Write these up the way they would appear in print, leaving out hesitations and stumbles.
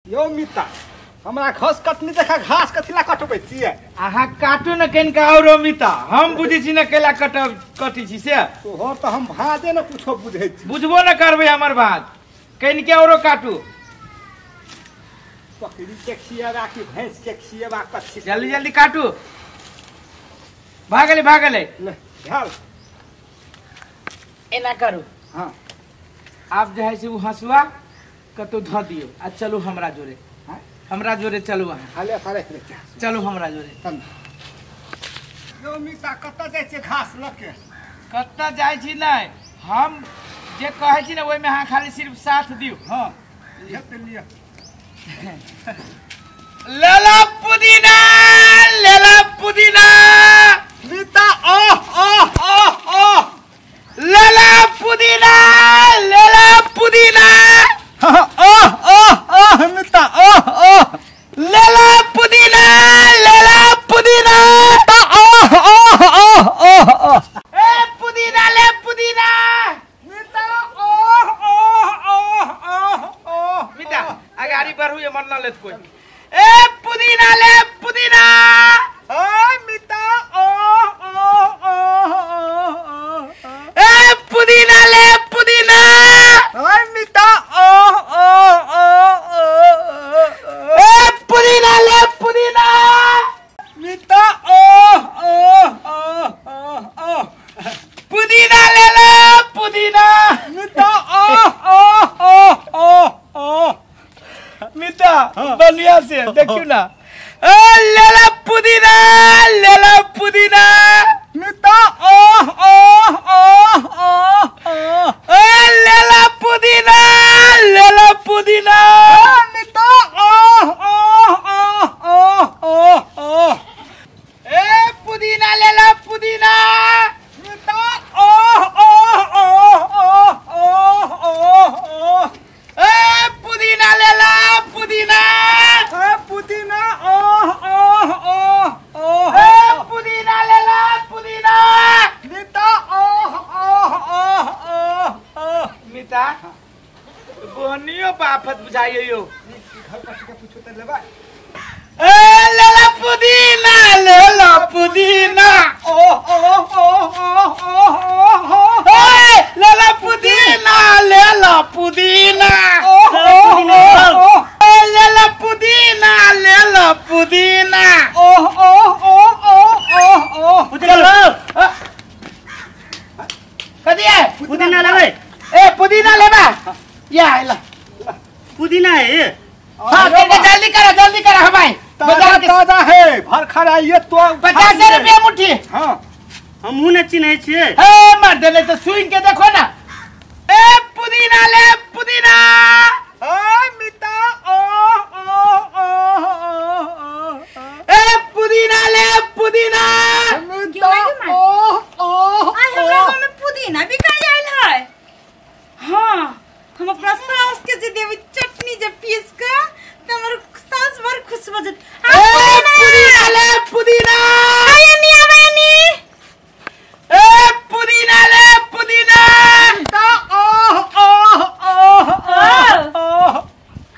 यौ मिता, हमरा घास कटनी देखा घास कथिला कटबै छियै? अहाँ काटू न कनिका औरो मिता, हम बुझै छी न कैला कटै छी से। तोहर तऽ हम भाजे न कुछो बुझै छी। बुझबो न करबै हमर भाज, कनिके औरो काटू। बकरी के खिएबा कि भैंस के खिएबा कथी? जल्दी जल्दी काटू। भागले भागले झाल एना करू। हाँ आब जे है से ओ हँसुआ कतौ धऽ दियौ आ चलू हमरा जोरे। हमरा जोरे चलू अहाँ। हाले हाले चलू हमरा जोरे। यौ मिता, कतऽ जाइ छियै घास लऽ के? कतऽ जाइ छी नहि, हम जे कहै छी ने ओहिमे अहाँ खाली सिर्फ साथ दियौ। हाँ लिअ। लेला पुदीना, लेला पुदीना। मिता ओह ओह ओह ओह। लेला पुदीना, लेला पुदीना। ओह ओह ओह मिता ओह ओह। लेला पुदीना, लेला पुदीना। ओह ओह ओह ओह ओह। ए पुदीना ले पुदीना। मिता ओह ओह ओह ओह ओह। मिता अगाड़ी बढ़ू, ये मन न लेत कोई। ए पुदीना ले पुदीना। ए मिता ओह ओह ओह ओह। ए पुदीना ले पुदीना। ए मिता ओह ओह ओह ओह। ए पुदीना ले पुदीना। मिता ओह ओह ओह ओह। पुदीना ले ले पुदीना। मिता ओह ओह ओह ओह ओह। मिता बढ़िया से देखियो ना। ए लेला पुदीना, लेला पुदीना। मिता ओह ओह ओह ओह ओह। ए लेला पुदीना, लेला पुदीना। मिता ओह ओह ओह ओह ओह ओह। ए पुदीना लेला पुदीना। मिता ओह ओह ओह ओह ओह ओह ओह। ए पुदीना लेला पुदीना। ए पुदीना ओह ओह ओह ओह। ए पुदीना लेला पुदीना। मिता ओह ओह ओह ओह ओह। मिता बोनियो बाफत बुझाइयो यो। घर पर के पूछो त लेबा। ए लेला पुदीना, लेला पुदीना। ओह ओह ओह ओह ओह ओह। ए लेला पुदीना, लेला पुदीना। ओह ओह ओह। ए लेला पुदीना, लेला पुदीना। ओह ओह ओह ओह ओह ओह। चलो कथी है? पुदीना लेबै। ए पुदीना लेबा? या आइला पुदीना है। हाँ जल्दी करो, जल्दी करो। हम आए ताजा ताजा है, भर खड़ा ये तो 50 रुपया मुट्ठी। हाँ हमहू ने चिन्है छियै। हे मर देले तो सुन के देखो ना। ए पुदीना ले पुदीना। ए मिता ओह ओह ओह ओह। ए पुदीना ले पुदीना। मिता ओह ओह। आइ हमरा गाँव में पुदीना बिकाय आयल है। हाँ हम अपना सास के जे देबै चटनी जे पीस के त हमर सास बड़ खुश भ जेत। ए पुदीना ले पुदीना। आयनी आयनी। ए पुदीना ले पुदीना। मिता ओह ओह ओह ओह।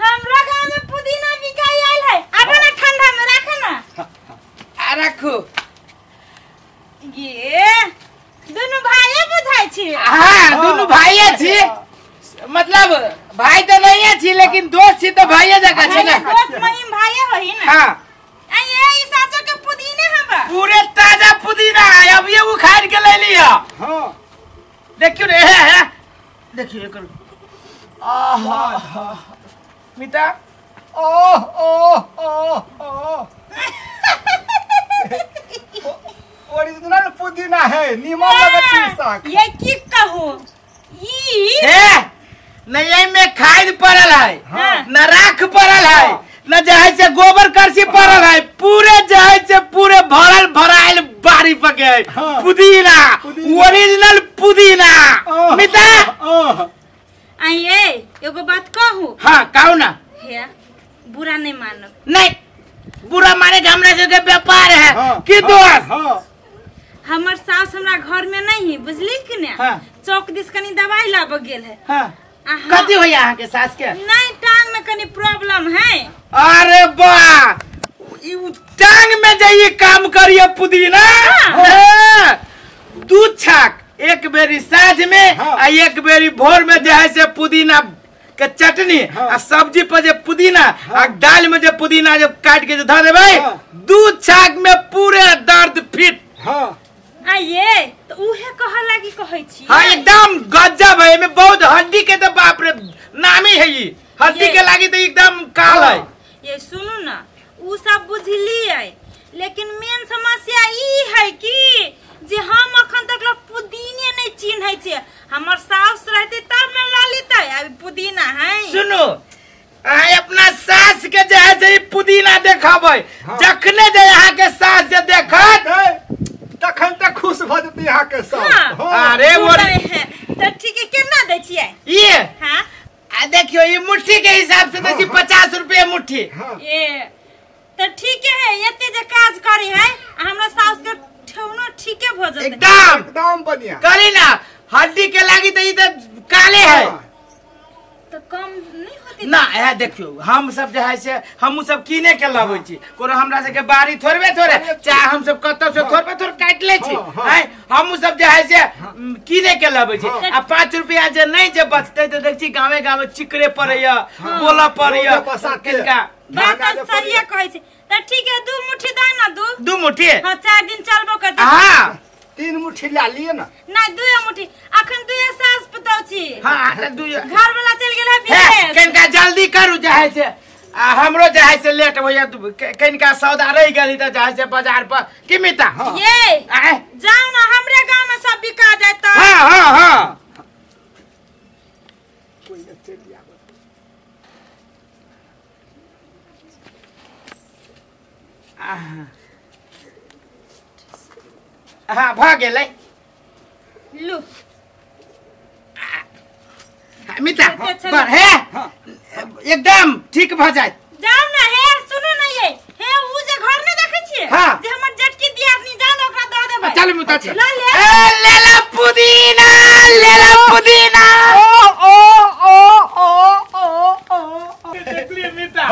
हमरा गाँव में पुदीना बिकाय आयल है। आबो ना ठंडा में राख ना। आ राखू। ये दुनू भाइये बुझाइ छी। हाँ दुनू भाइये छी, मतलब भाई तो नहीं है छी लेकिन दोस्त छी तो भाइये जगह छी ना। दोस्त महिम भाइये होही ना। हाँ आ ये ई साचो के पुदीना हबा। पूरे ताजा पुदीना है, अब ये उखाड़ के ले लिया। हाँ देखियो रे, है देखियो एकर। आहा मिता ओह ओह ओह ओह। ओरिजिनल पुदीना है, नीमन लगत छी साग। ये की कहू ई हे नहीं में खाद पड़ल है। हाँ। न राख पड़ल है, न जे से गोबर करसी पड़ल है, पूरे जे से पूरे भरल भराइल बारी पके है। हाँ। पुदीना ओरिजिनल पुदीना। मिता आइए एगो बात कहू। हाँ कहू ना। हे बुरा नहीं मानो। नहीं बुरा माने के हमरा सबके व्यापार है। हाँ, की दोस्त? हाँ, हमर सास हमरा घर में नहीं है बुझली कि ने। हाँ। चौक दिस कनी दवाई लाबऽ गेल है। हाँ। कथी होइया अहाँ के सास के? नहीं, टांग में कनी प्रॉब्लम है। अरे वाह, ई टांग में जाइए काम करिए पुदीना। हाँ। दू छाक एक बेरी साँझ में आ एक बेरी भोर में जे है से पुदीना के चटनी आ सब्जी पर जे पुदीना आ दाल में जे पुदीना जे काट के जे धर देबै, दू छाक में पूरे दर्द फिट। हाँ। आइए तो उहे कह लागी कहै छी। हाँ एकदम गजब है, एमे बहुत हड्डी के तो बाप रे नामी है ई, हड्डी के लागी तो एकदम काल है। ये सुनू ना, उ सब बुझलिए, लेकिन मेन समस्या ई है कि जे हम अखन तक ल पुदीने नहीं चिन्है छियै। हमर सास रहते तब न ल लेतै। अभी पुदीना है। सुनू, अहाँ अपना सास के जे है से पुदीना देखाबै, जखने जे अहाँ के सास जे देखत तखन तक खुश भ जेतै अहाँ के सास। अरे वो त ठीक है, केना दै छियै ये? हां आ देखियो ई मुट्ठी के हिसाब से दै छी 50 रुपया मुट्ठी। ए त ठीक है, एते जे काज करी है हमरा सास के ठेहुनो ठीके भ जेतै। एकदम एकदम बढ़िया करी ना, हड्डी के लागी त ई त काले है तो कम नहीं होती ना। ए देखियो हम सब जे है से हमू सब कीने के लाबै छी, कोनो हमरा सबके बाड़ी थोड़बे थोड़े, चाहे हम सब कतौ से थोड़बे थोड़ काटि लै छी, हैं हमू सब जे है से कीने के लाबै छी। आ 5 रुपया जे नहीं जे बचतै त देख छी गावे गावे चिकरे पड़ैया, बोला पड़ैया, किनका बात सही कहै छी। त ठीक है, दू मुट्ठी दा ना, दू दू मुट्ठी। हां 4 दिन चलबो करतै। हां 3 मुट्ठी ला लिए ना। नहीं 2 मुट्ठी, अखन 2 सास पुतौ छी। हां त 2 घर वाला चल गेल है विदेश। कनिका जल्दी करू जे है से, आ हमरो जे है से लेट होइया, कनिका सौदा रहि गेली त जे है से बाजार पर की मिता। ये जाऊ ना, हमरे गांव में सब बिका जाय त। हां हां हां कोई न चल आबो। हाँ भ गेलै। लू मिता पर हे एकदम ठीक भ जाय। जाऊ ना हे, सुनू ना ये हे उ जे घर नहीं देखै छियै जे हमर जटकी दियादनी, जाऊ ना ओकरा द देबै। चल मिता चल, ल ले ए ले ला पुदीना, ले ला पुदीना। ओ ओ ओ ओ ओ ओ देखली मिता,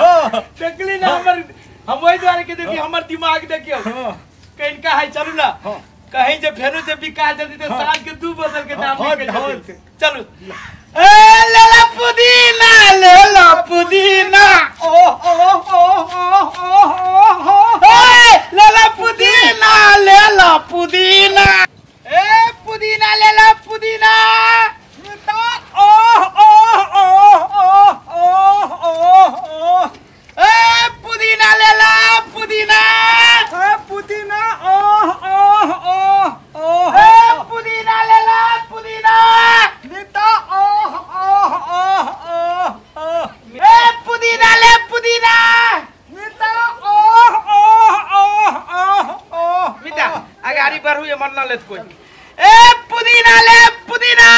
देखली ना हमर, हम ओहि द्वारे के देखी हमर दिमाग देखियो कनिका है। चलू ना कहीं जे फेनो जे बिका जदी त साँझ के 2 बोतल के दाम निकल जदी। चलू ए ले ला पुदीना, ले ला पुदीना। ओ ओ ओ ओ ओ ए ले ला पुदीना, ले ला पुदीना। ए पुदीना ले ला पुदीना। ओ ओ ओ ओ ओ ओ ए पुदीना ले ला पुदीना। ए पुदीना ओ ओ ओ ओ ए पुदीना ले ला पुदीना। नीता ओ ओ ओ ओ ओ ए पुदीना ले पुदीना। नीता ओ ओ ओ ओ ओ मिता अगाड़ी बढ़ू ये मन न लेत कोई। ए पुदीना ले पुदीना।